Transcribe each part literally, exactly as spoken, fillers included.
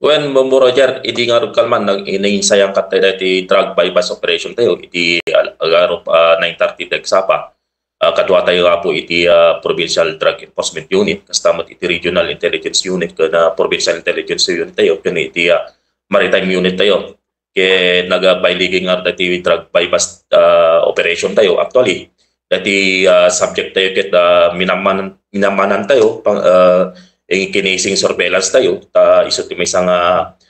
Wen, Bombo Roger, idi nga rugkalman, nag-, nainsayang kat tayo iti drug buy-bust operation tayo, iti al-, agarup, ah, nine thirty ti agsapa. Ah, kadua tayo nga po iti, ah, Provincial Drug Enforcement Unit, kasta met iti Regional Intelligence Unit, ken, ah, Provincial Intelligence Unit tayo, ken iti, ah, Maritime Unit tayo. Ket nagapailiging nga dati drug buy-bust, ah, operation tayo. Actually, dati, ah, subject tayo ket, ah, minamanan, minamanan tayo, pang, ah, ing kinasing surveillance tayo, ta isu ti maysa nga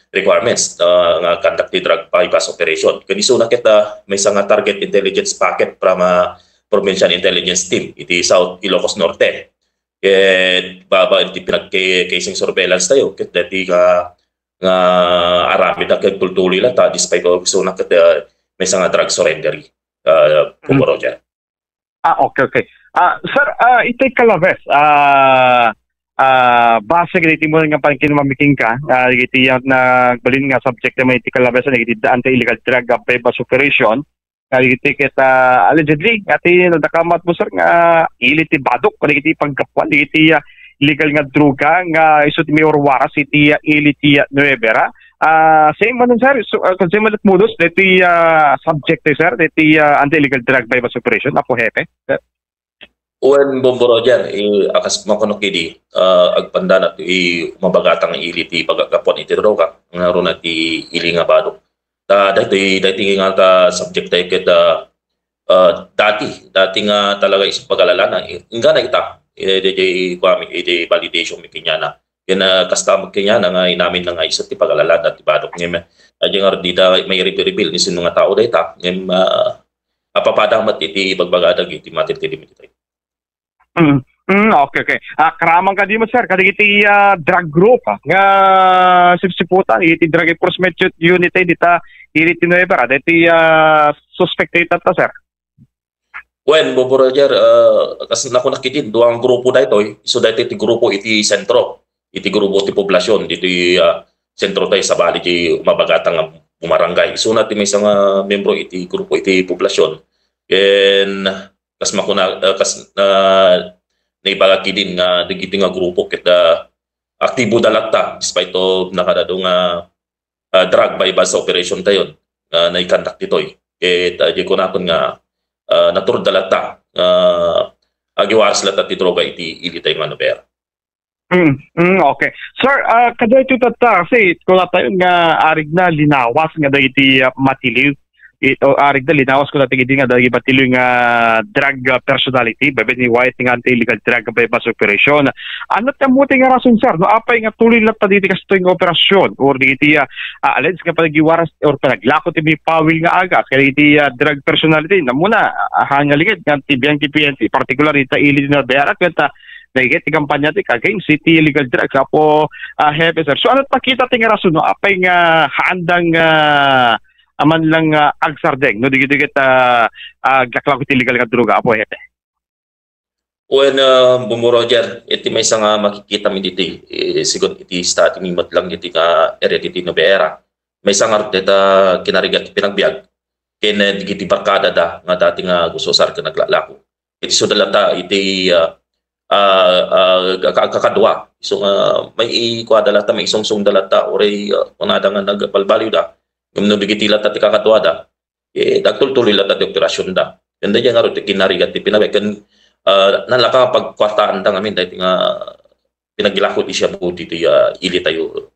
requirements, ah, nga conduct ti drug buy-bust operation. Ken isuna ket, ah, maysa nga target intelligence packet from, ah, Provincial Intelligence Team iti South Ilocos Norte. Ket baba iti pinagki-, casing surveillance tayo, ket dati nga, nga aramid a ket tultuloy la ta, despite of isuna ket, ah, maysa nga drug surrender, ah, Mm. Bombo Roger. Ah, okay, okay. Ah, sir, ah, iti kalabes, ah, ah, base kadagiti mo nga pankinmamiking ka, ah, iti, ah, nagbalin nga subject naman iti kalabes, iti anti-illegal drug, ah, buy-bust operation, nga iti ket, ah, allegedly, nga ti nadakamat mo, sir, nga ili ti badok, iti paggapuan, iti, ah, illegal nga droga, nga isu ti mayor waras, iti, ah, ili ti, ah, Nueva Ecija. Ah, same man, sir, so, ah, same man modus, iti, ah, subject, eh, sir, iti, ah, anti-illegal drug buy-bust operation, Apo Hepe, sir? Wen, Bombo Roger, i-, akas makunok idi, ah, agpanda na ti umabagatan nga ili ti paggapuan iti droga, nga runa ti ili nga badok. Ta, daytoy, daytoy nga ta subject tayo ket, ah, ah, dati, dati nga talaga isu pagalalana. I-, inggana ita, eh, di, di, kuami, eh, di validation mi kenyana. Ken, ah, kasta met kenyana nga inamin na nga isu ti pagalalana ti badok. Ngem, ah, di nga, di da may reveal ni sino nga tao dayta. Ngem, ah, apapada met iti bagbagada iti matiltili mi ditoy. Mm. Mm, okay, okay. Ah, karaman kadi mo, sir, kadagiti, ah, drug group, ah, nga sipsiputan iti drug enforcement unit, eh, dita, iti Nueva Ecija, dati, ah, suspect dita, sir? Wen, Bombo Roger, ah, kas nakunak idi, dua nga grupo daytoy, isu daytoy ti grupo iti sentro, iti grupo ti poblasion, ditoy, ah, sentro tayo, sabali ti umabagatan nga bumarangay. Isuna ti maysa nga membro iti grupo iti poblasion. Ken, kas makuna-, ah, kas, ah, naibaga kidin nga dagiti nga grupo ket, ah, aktibo da latta despite of nakadado nga, ah, drug buy-bust operation tayon nga naikandak ditoy. Ket, ah, di kunakon nga, ah, naturod da latta, ah, agiwaras latta ti droga iti ili tayo nga Nueva Ecija. Mm, mm, okay. Sir, ah, kadaytoy tatta, kasi kuna tayo nga arig na linawas nga dagiti, ah, matiliw. It, o, arig na linawas kuna tayo nga dagiti matiliw nga drug, ah, personality, babaen ni White nga anti-illegal drug buy-bust operation. Ano ti ammo ti nga rason, sir? No, apay nga tuloy latta diti kastoy nga operasyon or diti, ah, ah, alleged nga panagiwaras or panaglako ti mipawil nga aga, kaya iti, ah, drug personality, namuna, ah, hangalingid nga ti biang ti P N P, particular ita ili na bearak, kaya Dagiti kampanya ti against iti illegal drugs, Apo, ah, Hepe, sir. So, ano pakita ti nga rason, no? Apay nga haandang, ah, aman lang, ah, agsardeng, no? Dagiti, dagiti, ah, ah, aglaklako iti illegal nga droga, Apo, Hepe. Wen, ah, Bombo Roger, iti maysa nga makikita mi diti, eh, sigun iti study mi met lang iti nga area diti Nueva Ecija. Maysa nga rut deta kinarigat ti pinagbiag, ken, eh, dagiti barkada da nga dati nga agusar ken aglaklako. Iti suda latta iti, ah, ah, ah, ka-, kakadua. Isu nga, may ikuada latta, may isungsungda latta, uray, ah, kunada nga nagbalbaliwda. Ngem no dagiti latta ti kakaduada, eh, agtultuloy latta ti operasyonda. Ken daydiay ngarud ti kinarigat ti pinabiag. Ken, ah, nalaka nga pagkuartaanda ngamin, daytoy nga pinaglako ti shabu ditoy, ah, ili tayo,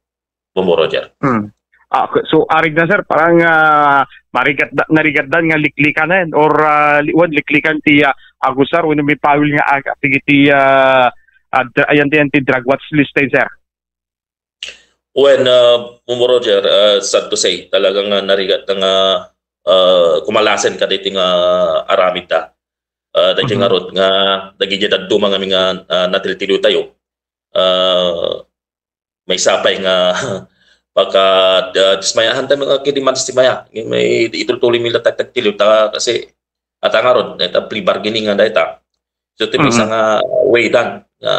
Bombo Roger. Hmm. Ah, okay. So, arig na, sir, parang, ah, marigat da, narigatdan nga liklikanen or, ah, li-, wan, liklikan ti, ah, agusar wenno mipawil nga aga, dagiti, ah, ah, dra-, ayan, ayan ti drug watch list tayo, sir. Wen, ah, Bombo Roger, ah, sad to say, talagang, ah, narigat na nga, ah, kumalasen kadaytoy nga aramid da. Ah, daytoy Mhm. ngarud nga dagiti dadduma ngamin nga, ah, natiltiliw tayo. Ah, maysa pay nga pagka, ah, dismayahan tayo nga kidi man dismaya. May itultuloy mi latta ti agtiliw ta kasi ata ngarud, dayta plea bargaining nga dayta. So, ti maysa Mhm. nga way dan nga,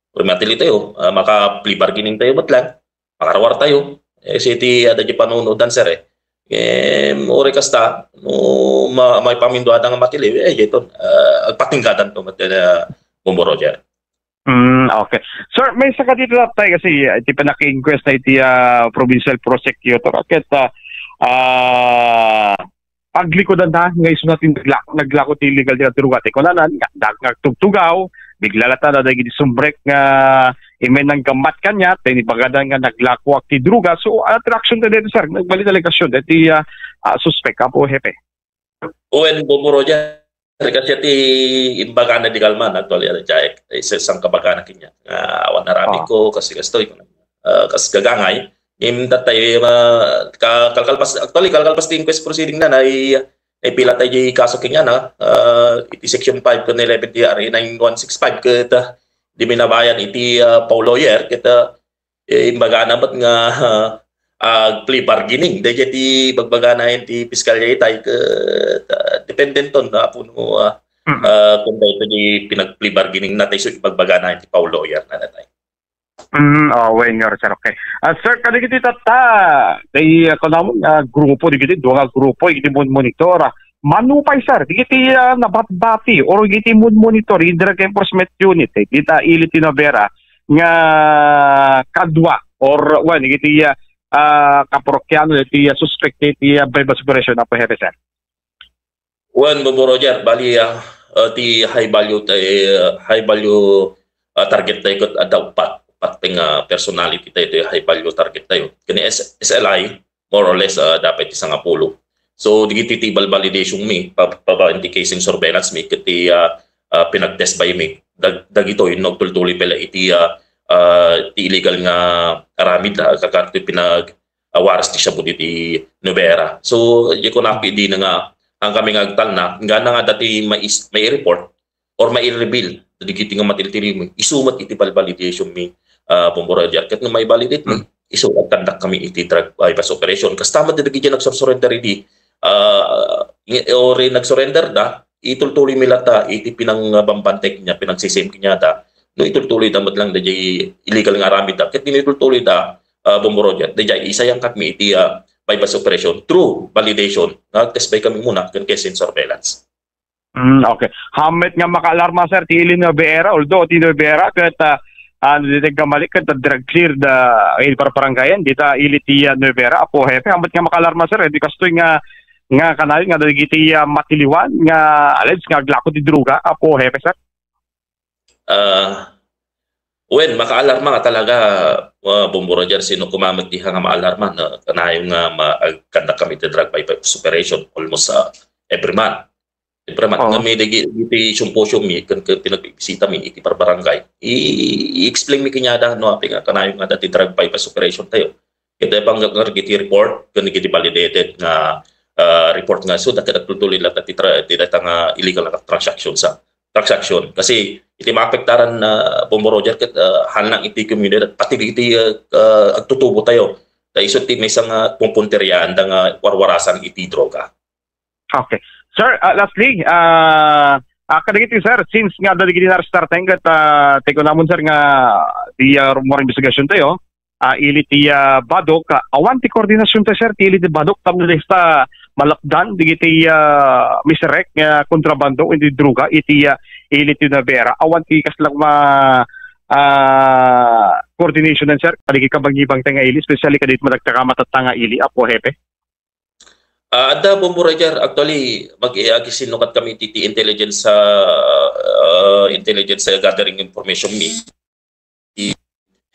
or matili tayo, ah, maka-plea bargaining tayo met lang, makaruar tayo. Eh, siti, ah, daydi panunodan, sir, eh. Eh, uray kasta, no, ma-, maipaminduada nga matili, eh, dayton, ah, agpatinggadan to met, ah, Bombo Roger. Mm, okay. Sir, maysa kadagiti tattay kasi, ah, iti panaki-inquest na iti, ah, provincial prosecutor. Ket, ah, ah, paglikudan na nga isu na ti nagla-, naglako ti illegal nga droga. Ti kunana, nga, nga agtugtugaw, bigla latta na dagiti sumrek nga immay nanggammat kaniat, ti ibagada nga naglakoak ti droga. So, ano ti reaction tayo dito, sir? Nagbalit alegasyon, dito, ah, ah, suspek, Apo Hepe. Wen, Bombo Roger, kasi ti imbagana di kalman, actually, ano, Jack, isa, isang kabagana kanya. Ah, awan na rabi Ah. ko, kasi kastoy, ah, kas gagangay. Im, datay, ah, ka-, kalkalpas, actually, kalkalpas ti inquest proceeding na, na, i-, ipila tayo di kaso kanya na, ah, iti section five ko eleven T R A nine one six five, ket, ah, di minabayan iti, ah, Paul Lawyer, ket, ah, eh, imbagana met nga, ah, ah, plea bargaining. Dayjay ti bagbagana ti piskalya itay, ket, ah, depende ton, ah, puno, ah, Mm. ah, kung daytoy di pinag-plea bargaining na tayo, so ibagbagana ti Paul Lawyer na natay. Mm, oh, wen, nga, sir, okay. Ah, sir, kadagiti tatta, kay, ah, kunamon, ah, grupo, digiti, dua nga grupo, iti mon-, monitor, ah, manupay, sir, digiti, ah, nabatbati, or digiti mon-, monitor, in drug enforcement unit, eh, dita ili ti Nobera, nga kadua, or, wen, digiti, ah, ah, kaparokiano, iti, ah, suspect, iti, ah, buy-bust operation, Apo Hepe, sir. Wen, Bombo Roger, bali, ah, ah, ti high value, ti, ah, high value, ah, target tayo ket adda uppat, uppat nga personality tayo, ti high value target tayo. Kani S-, S L I, more or less, ah, dapat ti sangapulo. So, digiti ti validation-mi, pa-, pa-, pa-, ti case in surveillance-mi, ket ti, ah, ah, pinag-test by-mi, dag-, dagitoy, no, tultuloy pala iti, ah, ah, ti illegal nga aramid, ah, kakar-, ti pinag-, ah, waras ti shabu diti Nobera. So, di ko napi di na nga, ang kami nga agtalna, nga na nga dati mais-, may report, or mai-reveal dagiti nga matiltilimmi, isu met iti validation-mi, ah, Bombo Roger. Ket no mai-validate-mi, Hmm. isu agkandak kami iti drug buy-bust operation. Kasta met dagiti nagsursurrender idi, ah, i-, or nagsurrender da, itultuloy mi latta iti pinangbambantay kaniada, pinagsisem kaniada. No itultuloy da met lang dayjay illegal nga aramid da. Ket no itultuloy da, ah, Bombo Roger, dayjay isayangkatmi iti, ah, buy-bust operation through validation. Nag-test by kami muna, ken case in surveillance. Mm, okay. Hammet nga makaalarma, sir, ti ili Nobera, although ti Nobera ket, ah, ah, no di tayo agkamali ket drug clear da, eh, parparangayan, dita ili ti, ah, Nobera, Apo Hepe. Hammet nga makaalarma, sir, eh, di kastoy nga, nga kanayon nga dagiti, ah, matiliwan nga alleged nga aglako ti droga, Apo Hepe, sir? Ah, wen, makaalarma nga talaga, ah, Bombo Roger, sino koma met diha nga maalarma, no? Kanayon nga ma-, agkandak kami ti drug buy-bust operation almost, ah, every month. Every month. Oo. Nga may dagi-, iti symposium-mi, ken, ken pinagbisita-mi iti parbarangay. I-, i-explain-mi kaniada, no, apay nga kanayon nga dati drug buy-bust operation tayo. Ket pang nga dagiti report, ken dagiti validated nga, ah, report nga, so, dagiti agtultuloy latta ti tra-, ti dayta nga illegal nga transaction sa, transaction. Kasi iti maapektaran, ah, Bombo Roger, ket, ah, hanang iti komunidad, pati dagiti, ah, ah, agtutubo tayo. Ta isu ti maysa nga pumpunteriaan da nga warwarasan iti droga. Okay. Sir, ah, lastly, ah, ah, kadagiti, sir, since nga dagiti na-arrestar tayo, ket, ah, ti kunamon, sir, nga di, ah, rumor investigasyon tayo, ah, ili ti, ah, Badoc, ah, awan ti koordinasyon tayo, sir, ti ili ti Badoc, tapno di ta malapdan, dagiti, ah, miserrek nga kontrabando, iti droga, iti, ah, ili ti Nobera, awan ti kasla ma-, ah, coordination, sir, kadagiti kabangibang tayo nga ili, especially kadagiti madagta-, matatta nga ili, Apo Hepe. Ah, adda, Bombo Roger, actually, mag-, eh, agisinukat kami ti, ti intelligence sa, ah, intelligence sa gathering information-mi. Ti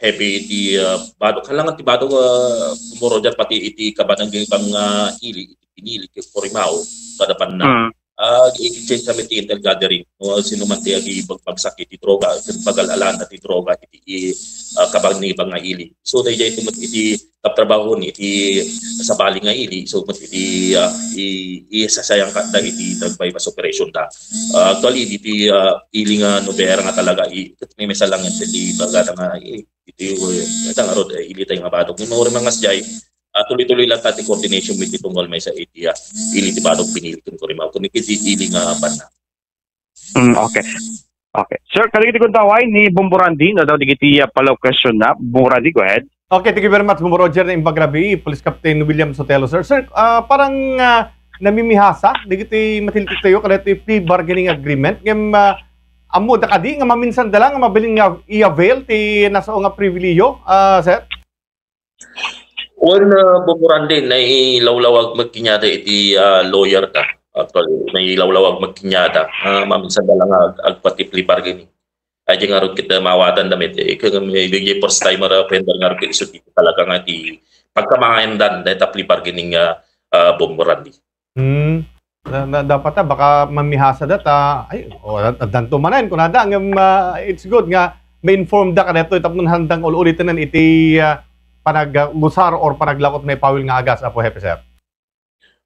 heavy ti, ah, Badoc. Halangan ti Badoc, ah, Bombo Roger, pati iti kabangibang nga ili, iti Pinili, iti Corimao, kada banna. Mm. Ah, i-exchange kami ti intel gathering. No, sino man ti agibagbagsak iti droga, ken pagal-alaan ti droga, iti, ah, kabangibang nga ili. So, dayjay iti met iti katrabaho ni iti sabali nga ili, so, iti, ah, i-, isasayangkatda iti drug buy-bust operation da. Ah, actually, iti, ah, ili nga Nobera nga talaga, i-, may mesa lang iti bagada nga, i-, iti, eh, ita nga rod, eh, ili tayo nga Badoc. Ni Mori Mangas jay, ah, tuloy-tuloy lang ta ti coordination with itong walmay sa iti, ah, ili ti Badoc, Pinili ken Corimao. Kung iti ili nga banna. Mm, okay. Okay. Sir, kadagiti kuntaway ni Bombo Randy, no, daw digiti, ah, follow-up question na. Bombo Randy, go ahead. Okay, thank you very much, Bombo Roger, na imbag rabii, Police Captain William Sotelo, sir. Sir, ah, parang, ah, namimihasa, digiti matiltik tayo, kadagiti plea bargaining agreement. Ngem, ah, Ammo da kadi nga maminsan da lang nga mabilin nga i-avail ti nasao nga pribilehiyo, ah, sir? Wen, ah, Bombo Randy, nailawlawag met kaniada iti, ah, lawyer ta. Actually, nailawlawag met kaniada. Ah, maminsan da lang ag-, agpati plea bargaining. Ay, di ngarud ket, ah, maawatan da met, eh, kung may, di first time nga offender ngarud ket isu ti talaga nga ti pagkamaendan dayta plea bargaining nga, ah, Bombo Randy. Hmm. Na, na, dapat, ah, baka mamihasa data. Ay, o, ad-, addanto manen, kunada, ngem, ah, it's good nga ma-inform da kadaytoy tapno handang ul-uliten iti, ah, panagusar or panaglakot maipaawil nga agas, Apo Hepe, sir.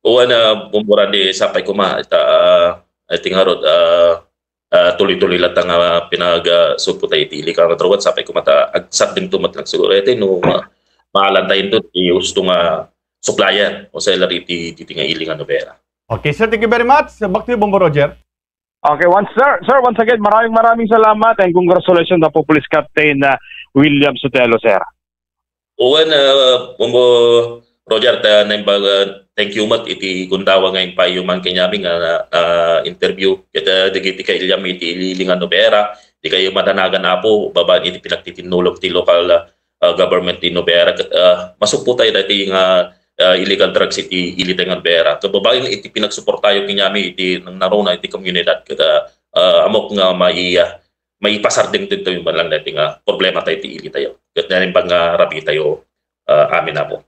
Wen, ah, Bombo Randy, sapay koma, ita, ah, I think ngarud, ah, ah, tuloy-tuloy latta nga pinag, ah, sugpo tayo iti illegal nga drugs, sapay koma ta, agsardengto met lang siguro. Iti no, ma-, maalan tayo ito, ti gusto nga supplier o seller iti, iti nga illegal nga opera. Okay, sir, thank you very much. Back to you, Bombo Roger. Okay, once, sir, sir, once again, maraming, maraming salamat and congratulations na po Police Captain, ah, William Sotelo, sir. Wen, ah, Bombo Roger, ta, naimbag, ah, thank you met iti gundawang nga impaayuman kaniami nga, ah, interview. Ket, ah, dagiti kailiam iti illegal nga opera, di kayo madanagan, Apo, babaen iti pinagtitinnulong ti local, ah, ah, government ti Nobera, ket, ah, masugpo tayo dati nga, ah, illegal drugs iti ili tayo nga Nobera. Ket babaen iti pinagsuportayo kaniami iti nangnaruna iti komunidad, ket, ah, ah, amok nga mai-, ah, maipasardeng tayo man lang dati nga problema tayo iti ili tayo. Ket naimbag nga rabii tayo, ah, amin, Apo.